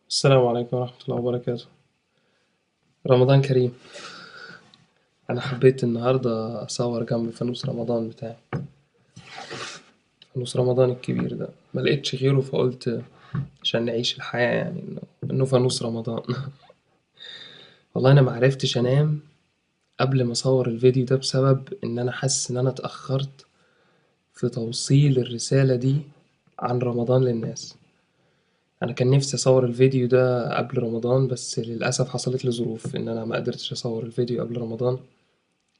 السلام عليكم ورحمة الله وبركاته. رمضان كريم. أنا حبيت النهاردة أصور جنب فانوس رمضان بتاعي، فانوس رمضان الكبير ده، ما لقيتش غيره فقلت عشان نعيش الحياة يعني إنه فانوس رمضان. والله أنا معرفتش أنام قبل ما أصور الفيديو ده بسبب إن أنا حاسس إن أنا اتأخرت في توصيل الرسالة دي عن رمضان للناس. أنا كان نفسي أصور الفيديو ده قبل رمضان، بس للأسف حصلت لي ظروف إن أنا ما قدرتش أصور الفيديو قبل رمضان،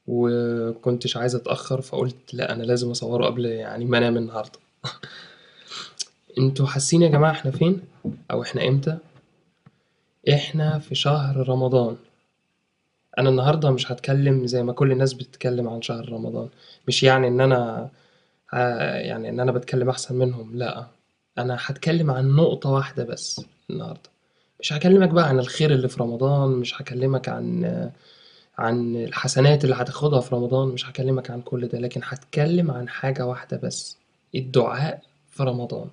وكنتش عايز أتأخر، فقلت لا أنا لازم أصوره قبل ما أنام النهاردة. انتوا حاسين يا جماعة إحنا فين؟ أو إحنا إمتى؟ إحنا في شهر رمضان. أنا النهاردة مش هتكلم زي ما كل الناس بتتكلم عن شهر رمضان، مش يعني إن أنا يعني إن أنا بتكلم أحسن منهم، لا، أنا هتكلم عن نقطة واحدة بس النهاردة. مش هكلمك بقى عن الخير اللي في رمضان، مش هكلمك عن الحسنات اللي هتاخدها في رمضان، مش هكلمك عن كل ده، لكن هتكلم عن حاجة واحدة بس، الدعاء في رمضان.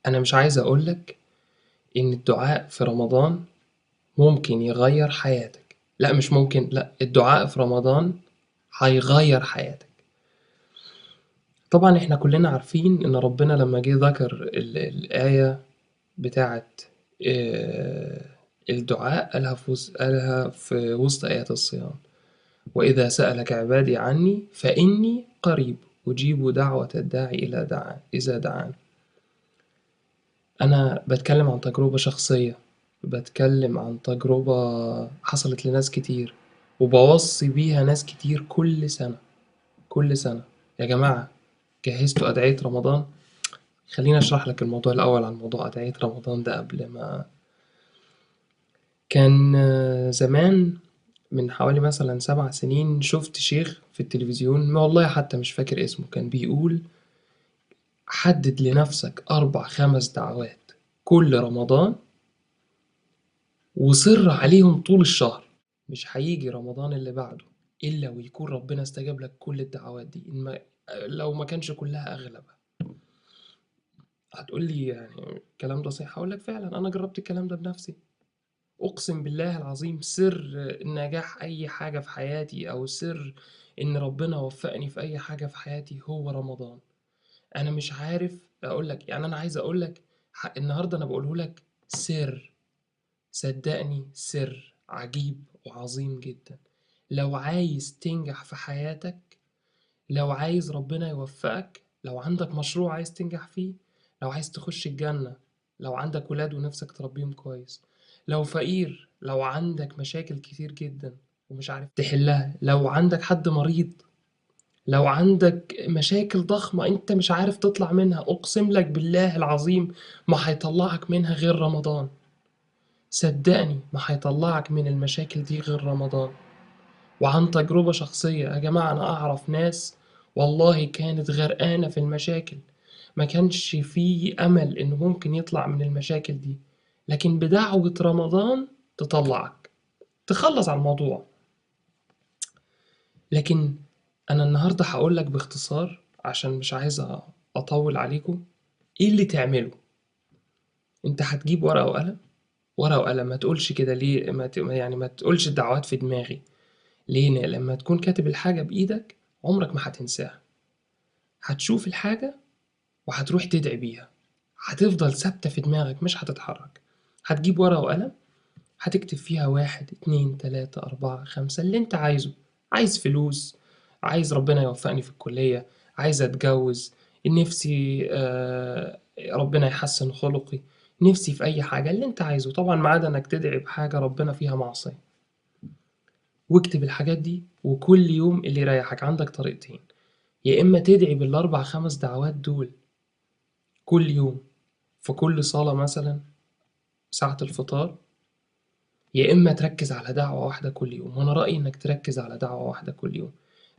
أنا مش عايز أقولك إن الدعاء في رمضان ممكن يغير حياتك، لا مش ممكن، لا، الدعاء في رمضان هيغير حياتك. طبعا احنا كلنا عارفين ان ربنا لما جه ذكر الآية بتاعت الدعاء قالها في وسط آيات الصيام، وإذا سألك عبادي عني فإني قريب أجيب دعوة الداعي إذا دعان. أنا بتكلم عن تجربة شخصية، بتكلم عن تجربة حصلت لناس كتير وبوصي بيها ناس كتير كل سنة، كل سنة. يا جماعة جهزتوا أدعية رمضان؟ خليني أشرح لك الموضوع الأول عن موضوع أدعية رمضان ده قبل ما كان زمان من حوالي مثلا 7 سنين شفت شيخ في التلفزيون، ما والله حتى مش فاكر اسمه، كان بيقول حدد لنفسك 4-5 دعوات كل رمضان وصر عليهم طول الشهر، مش هيجي رمضان اللي بعده إلا ويكون ربنا استجاب لك كل الدعوات دي، لو ما كانش كلها أغلبها. هتقول لي الكلام ده صحيح؟ هقول لك فعلا أنا جربت الكلام ده بنفسي، أقسم بالله العظيم سر نجاح أي حاجة في حياتي أو سر إن ربنا وفقني في أي حاجة في حياتي هو رمضان. أنا مش عارف أقول لك، أنا عايز أقول لك النهاردة أنا بقوله لك سر، صدقني سر عجيب وعظيم جدا. لو عايز تنجح في حياتك، لو عايز ربنا يوفقك، لو عندك مشروع عايز تنجح فيه، لو عايز تخش الجنة، لو عندك ولاد ونفسك تربيهم كويس، لو فقير، لو عندك مشاكل كتير جدا ومش عارف تحلها، لو عندك حد مريض، لو عندك مشاكل ضخمة انت مش عارف تطلع منها، اقسم لك بالله العظيم ما هيطلعك منها غير رمضان. صدقني ما هيطلعك من المشاكل دي غير رمضان. وعن تجربة شخصية يا جماعة، أنا أعرف ناس والله كانت غرقانة في المشاكل، ما كانش فيه أمل إنه ممكن يطلع من المشاكل دي، لكن بدعوة رمضان تطلعك، تخلص على الموضوع. لكن أنا النهاردة هقول لك باختصار عشان مش عايز أطول عليكم إيه اللي تعمله. أنت هتجيب ورقة وقلم، ورقة وقلم، ما تقولش كده ليه، ما ت-، يعني ما تقولش الدعوات في دماغي ليه، لما تكون كاتب الحاجة بإيدك عمرك ما هتنساها، هتشوف الحاجة وهتروح تدعي بيها، هتفضل ثابتة في دماغك مش هتتحرك. هتجيب ورقة وقلم هتكتب فيها 1 2 3 4 5 اللي انت عايزه. عايز فلوس، عايز ربنا يوفقني في الكلية، عايز أتجوز، نفسي ربنا يحسن خلقي، نفسي في أي حاجة اللي انت عايزه، طبعا ما عدا انك تدعي بحاجة ربنا فيها معصية. واكتب الحاجات دي، وكل يوم اللي يريحك. عندك طريقتين، يا إما تدعي بالأربع 5 دعوات دول كل يوم في كل صلاة مثلا ساعة الفطار، يا إما تركز على دعوة واحدة كل يوم. وأنا رأيي إنك تركز على دعوة واحدة كل يوم.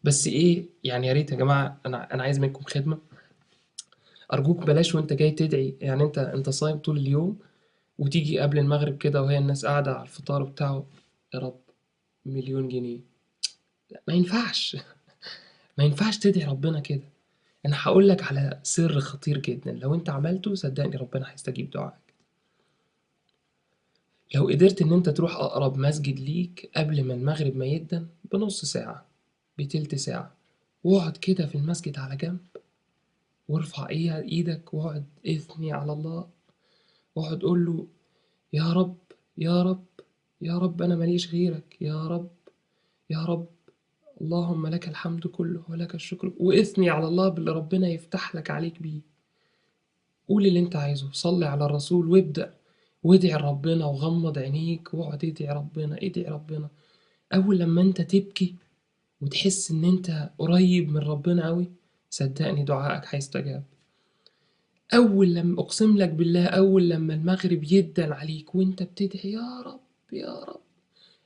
بس إيه يعني، يا ريت يا جماعة، أنا عايز منكم خدمة، أرجوك بلاش وأنت جاي تدعي، أنت صايم طول اليوم وتيجي قبل المغرب كده وهي الناس قاعدة على الفطار بتاعه، يا رب 1,000,000 جنيه، لا ما ينفعش، ما ينفعش تدعي ربنا كده. أنا هقول لك على سر خطير جدا، لو أنت عملته صدقني ربنا هيستجيب دعائك. لو قدرت إن أنت تروح أقرب مسجد ليك قبل ما المغرب ما يدن بنص ساعة، بتلت ساعة، واقعد كده في المسجد على جنب، وارفع إيدك واقعد اثني على الله، واقعد قول له يا رب يا رب يا رب أنا ماليش غيرك، يا رب يا رب، اللهم لك الحمد كله ولك الشكر، واثني على الله باللي ربنا يفتح لك عليك بيه. قول اللي انت عايزه، صلي على الرسول وابدأ وادعي ربنا، وغمض عينيك واقعد ادعي ربنا، ادعي ربنا. أول لما انت تبكي وتحس ان انت قريب من ربنا قوي، صدقني دعائك هيستجاب. أول لما أقسم لك بالله، أول لما المغرب يدن عليك وانت بتدعي يا رب يا رب،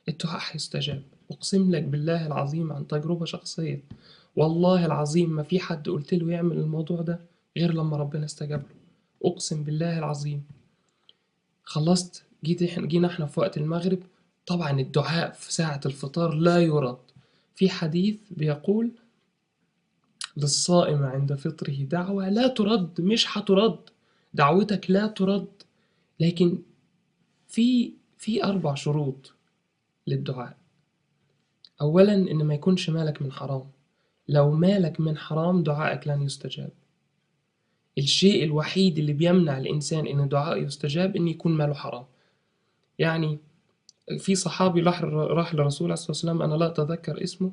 الدعاء هيستجاب. أقسم لك بالله العظيم عن تجربة شخصية، والله العظيم ما في حد قلت له يعمل الموضوع ده غير لما ربنا استجاب له، أقسم بالله العظيم. خلصت، جينا احنا في وقت المغرب، طبعا الدعاء في ساعة الفطار لا يرد. في حديث بيقول للصائم عند فطره دعوة لا ترد، مش هترد دعوتك، لا ترد. لكن في 4 شروط للدعاء. أولا إن ما يكونش مالك من حرام، لو مالك من حرام دعائك لن يستجاب. الشيء الوحيد اللي بيمنع الإنسان إن دعائه يستجاب إن يكون ماله حرام. يعني في صحابي راح للرسول عليه الصلاة والسلام، أنا لا أتذكر اسمه،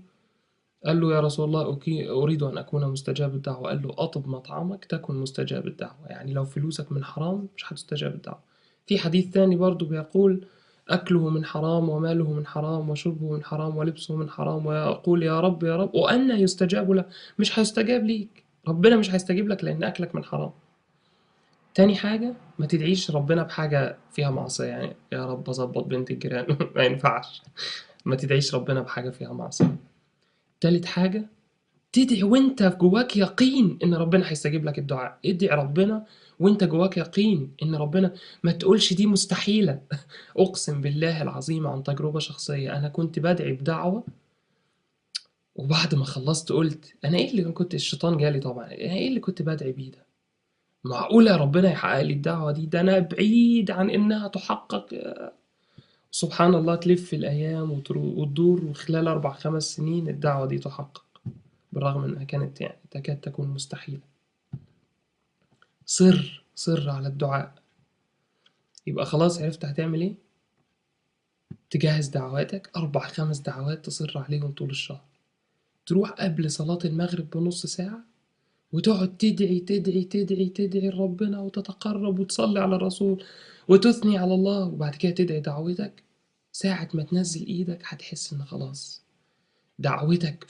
قال له يا رسول الله أريد أن أكون مستجاب الدعوة. قال له أطب مطعمك تكن مستجاب الدعوة. يعني لو فلوسك من حرام مش هتستجاب الدعوة. في حديث تاني برضو بيقول أكله من حرام وماله من حرام وشربه من حرام ولبسه من حرام، ويقول يا رب يا رب، وأن يستجاب له. مش هيستجاب ليك، ربنا مش هيستجيب لك لأن أكلك من حرام. تاني حاجة، ما تدعيش ربنا بحاجة فيها معصية، يعني يا رب أظبط بنت الجيران ما ينفعش، ما تدعيش ربنا بحاجة فيها معصية. تالت حاجة، تدعي وانت جواك يقين ان ربنا هيستجيب لك الدعاء. ادعي ربنا وانت جواك يقين ان ربنا، ما تقولش دي مستحيلة. اقسم بالله العظيم عن تجربة شخصية، انا كنت بدعي بدعوة وبعد ما خلصت قلت انا ايه اللي كنت، الشيطان جالي طبعا، انا ايه اللي كنت بدعي بيه ده؟ معقولة ربنا يحقق لي الدعوة دي؟ ده انا بعيد عن انها تحقق. سبحان الله، تلف الايام وتدور، وخلال 4-5 سنين الدعوة دي تحقق، بالرغم انها كانت تكاد تكون مستحيلة. صر على الدعاء. يبقى خلاص عرفت هتعمل ايه، تجهز دعواتك، 4-5 دعوات تصر عليهم طول الشهر. تروح قبل صلاة المغرب بنص ساعة وتقعد تدعي تدعي تدعي تدعي ربنا وتتقرب وتصلي على الرسول وتثني على الله، وبعد كده تدعي دعوتك. ساعة ما تنزل ايدك هتحس ان خلاص دعوتك،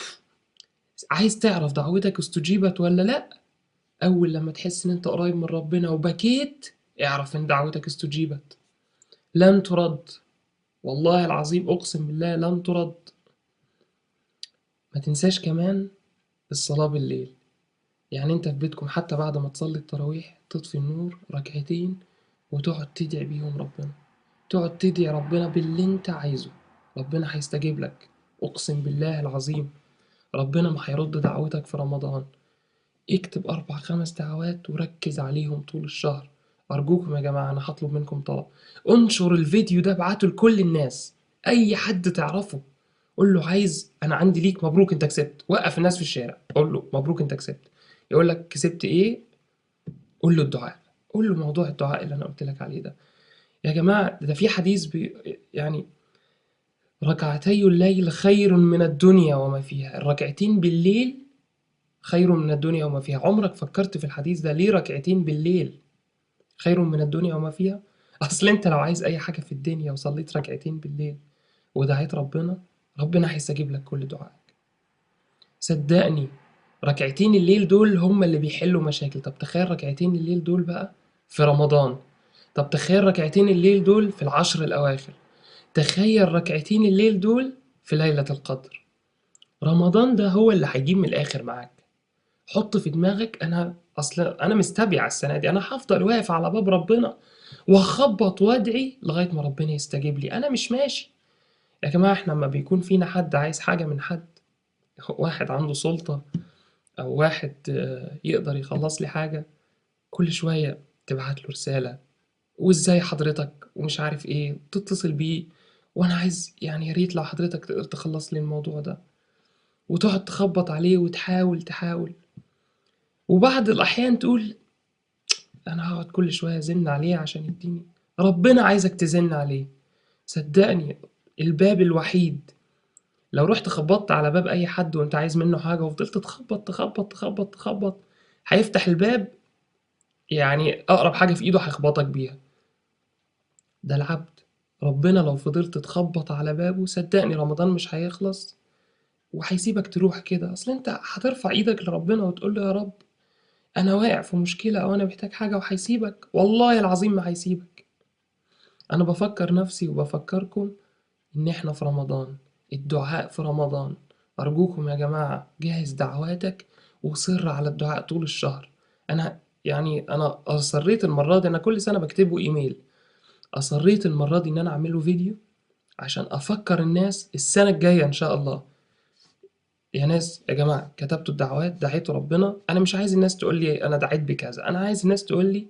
عايز تعرف دعوتك استجيبت ولا لا؟ اول لما تحس ان انت قريب من ربنا وبكيت، اعرف ان دعوتك استجيبت. لن ترد، والله العظيم اقسم بالله لن ترد. ما تنساش كمان الصلاة بالليل. يعني انت في بيتكم حتى بعد ما تصلي التراويح تطفي النور ركعتين وتقعد تدعي بيهم ربنا، تقعد تدعي ربنا باللي انت عايزه، ربنا هيستجيب لك اقسم بالله العظيم. ربنا ما هيرد دعوتك في رمضان. اكتب 4-5 دعوات وركز عليهم طول الشهر. أرجوكم يا جماعة، أنا هطلب منكم طلب، انشر الفيديو ده، ابعته لكل الناس، أي حد تعرفه قول له عايز، أنا عندي ليك مبروك أنت كسبت. وقف الناس في الشارع قول له مبروك أنت كسبت، يقول لك كسبت إيه؟ قول له الدعاء، قول له موضوع الدعاء اللي أنا قلت لك عليه ده. يا جماعة ده في حديث يعني ركعتي الليل خير من الدنيا وما فيها، الركعتين بالليل خير من الدنيا وما فيها. عمرك فكرت في الحديث ده؟ ليه ركعتين بالليل خير من الدنيا وما فيها؟ أصل أنت لو عايز أي حاجة في الدنيا وصليت ركعتين بالليل ودعيت ربنا، ربنا هيستجيب لك كل دعائك. صدقني ركعتين الليل دول هم اللي بيحلوا مشاكل. طب تخيل ركعتين الليل دول بقى في رمضان، طب تخيل ركعتين الليل دول في العشر الأواخر، تخيل ركعتين الليل دول في ليلة القدر. رمضان ده هو اللي هيجيب من الآخر معاك. حط في دماغك أنا أصلا أنا مستبيع السنة دي، أنا هفضل واقف على باب ربنا وأخبط وأدعي لغاية ما ربنا يستجيب لي، أنا مش ماشي. يا جماعة إحنا لما بيكون فينا حد عايز حاجة من حد، واحد عنده سلطة أو واحد يقدر يخلص لي حاجة، كل شوية تبعت له رسالة، وإزاي حضرتك ومش عارف إيه، تتصل بيه وأنا عايز يعني يا ريت لو حضرتك تقدر تخلص لي الموضوع ده، وتقعد تخبط عليه وتحاول تحاول، وبعض الأحيان تقول أنا هقعد كل شوية أزن عليه عشان يديني. ربنا عايزك تزن عليه، صدقني. الباب الوحيد لو رحت خبطت على باب أي حد وأنت عايز منه حاجة وفضلت تخبط تخبط تخبط تخبط، هيفتح الباب، يعني أقرب حاجة في إيده هيخبطك بيها. ده العبد. ربنا لو فضلت تخبط على بابه صدقني رمضان مش هيخلص وهيسيبك تروح كده. أصل أنت هترفع إيدك لربنا وتقول له يا رب أنا واقع في مشكلة أو أنا محتاج حاجة، وهيسيبك؟ والله العظيم ما هيسيبك. أنا بفكر نفسي وبفكركم إن إحنا في رمضان، الدعاء في رمضان. أرجوكم يا جماعة جهز دعواتك وصر على الدعاء طول الشهر. أنا أنا أصريت المرة دي، أنا كل سنة بكتبه إيميل، أصريت المرة دي إن أنا أعمله فيديو عشان أفكر الناس السنة الجاية إن شاء الله. يا ناس يا جماعة كتبتوا الدعوات، دعيتوا ربنا. أنا مش عايز الناس تقول لي أنا دعيت بكذا، أنا عايز الناس تقول لي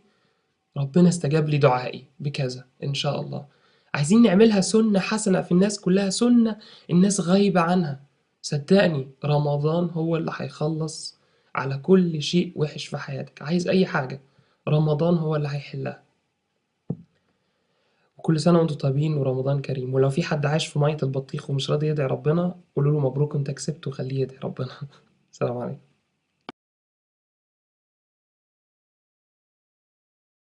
ربنا استجاب لي دعائي بكذا إن شاء الله. عايزين نعملها سنة حسنة في الناس كلها، سنة الناس غايبة عنها. صدقني رمضان هو اللي هيخلص على كل شيء وحش في حياتك. عايز أي حاجة رمضان هو اللي هيحلها. وكل سنة وانتم طيبين ورمضان كريم. ولو في حد عايش في مية البطيخ ومش راضي يدعي ربنا، قولوا له مبروك انت كسبت وخليه يدعي ربنا. السلام عليكم.